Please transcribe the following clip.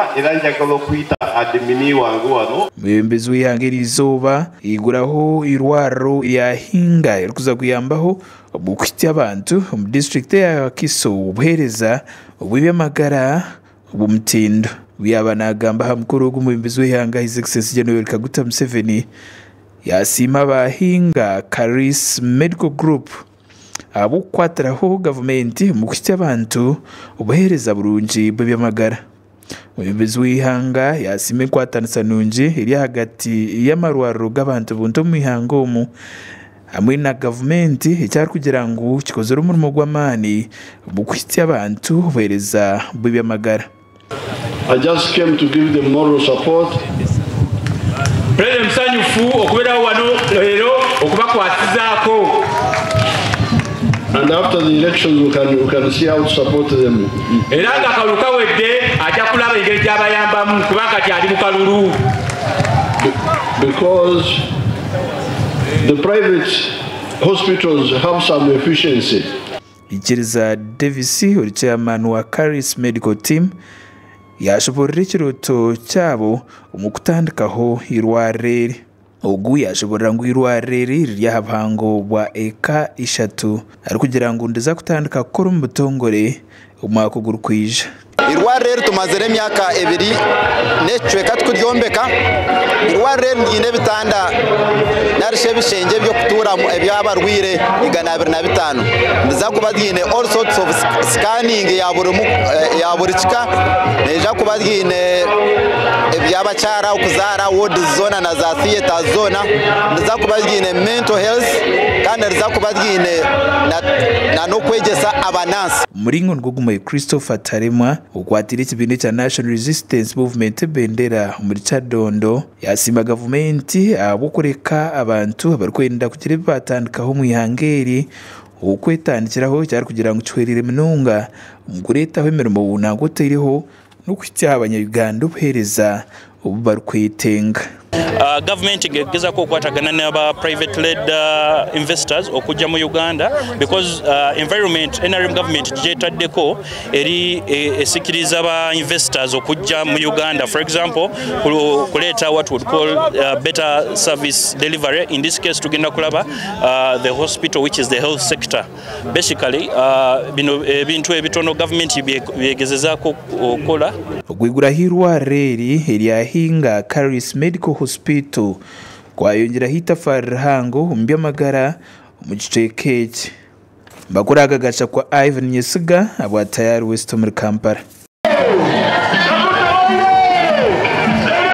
Nsiima era njagala okuyita admin wange wano. Omwebembezi w'eihanga eriizooba yaiguraho eirwariro rya Hinga erikuza kuyambaho omu kuhitsya abantu omu disiturikiti eya Wakiso obuheereza obw'eby'amagara obw'omutindo. Obu yaaba naagamba aha mukoro ogu, omwebembezi w'eihanga His Excellency Gen. Yoweri Kaguta Museveni yaasiima aba Hinga Charis Medical Group ahabw'okukwatiraho gavumenti omu kuhitsya abantu obuheereza burungi bw'eby'amagara. Omwebembezi w'eihanga yaasiima enkwatanisa nungi eri ahagati y'amarwariro g'abantu buntu omu ihanga omu hamwe na gavumenti eki arikugira ngu kikozire omurimo gw'amaani omu kuhitsya abantu obuheereza bw'eby'amagara. I just came to give them moral support. Pulezidenti musanyufu okubeerawo wano leero okubakwasizaako. And after the elections we can, we can see how to support them. Era nga akalulu kawedde ajja kulaba engeri gy'abayambamu kubanga kati ali mu kalulu. Because the private hospitals have some efficiency. Ikiriza Davis ori chairman wa Charis Medical Team yaashoboorora ekirooto kyabo omu kutandikaho eirwariro eri. Ogu yaashoboorora ngu eirwariro eri riri aha buhango bwa eka ishatu arikugira ngu niriza kutandika kukora omu butongore omwaka ogurikwija. Eirwariro eri tumazire emyaka ebiri n'ekicweka tukuryombeka. Eirwariro eri riine ebitanda narishi ebishengye eby'okutuuramu eby'abarwaire 205. Niza kuba ryine all sorts of scanning ya buri kika. Neija kuba ryine eby'abakyara okuzaara wards zoona na za theatres zoona. Niza kuba ryine mental health kandi niza kuba ryine n'okwegyesa abanansi. Omuringo nigwo gumwe Christopher Taremwa okwatire ekibiina ekya National Resistance Movement ebendera omuri Kyadondo yasiima gavumenti ahabw'okureka abantu abarikwenda kugira ebi batandikaho omu ihanga eri okwetandikiraho eki arikugira ngu kihwereire munonga omu kureetaho emirimo nangwa otaireho n'okuhitsya aha banya-Uganda obuheereza obu barikwetenga. Gavumenti ng'egezaako okukwatagana n'aba private led investors okujja mu Uganda because environment NRM government gyetaddeko eri esikiriza ba investors okujja mu Uganda, for example kuleeta what would call better service delivery. In this case tugenda kulaba the hospital, which is the health sector basically. Bino ebintu ebitono gavumenti byegezezaako okukola. Okwiguraho eirwariro eri erya Hinga Charis Medical Hospital kwayongyeraho eitafaari rihango omu by'amagara omu kicweka eki. Mbakura agagasha kwa Ivan Nyesiga abwa Tayari West omuri Kampala.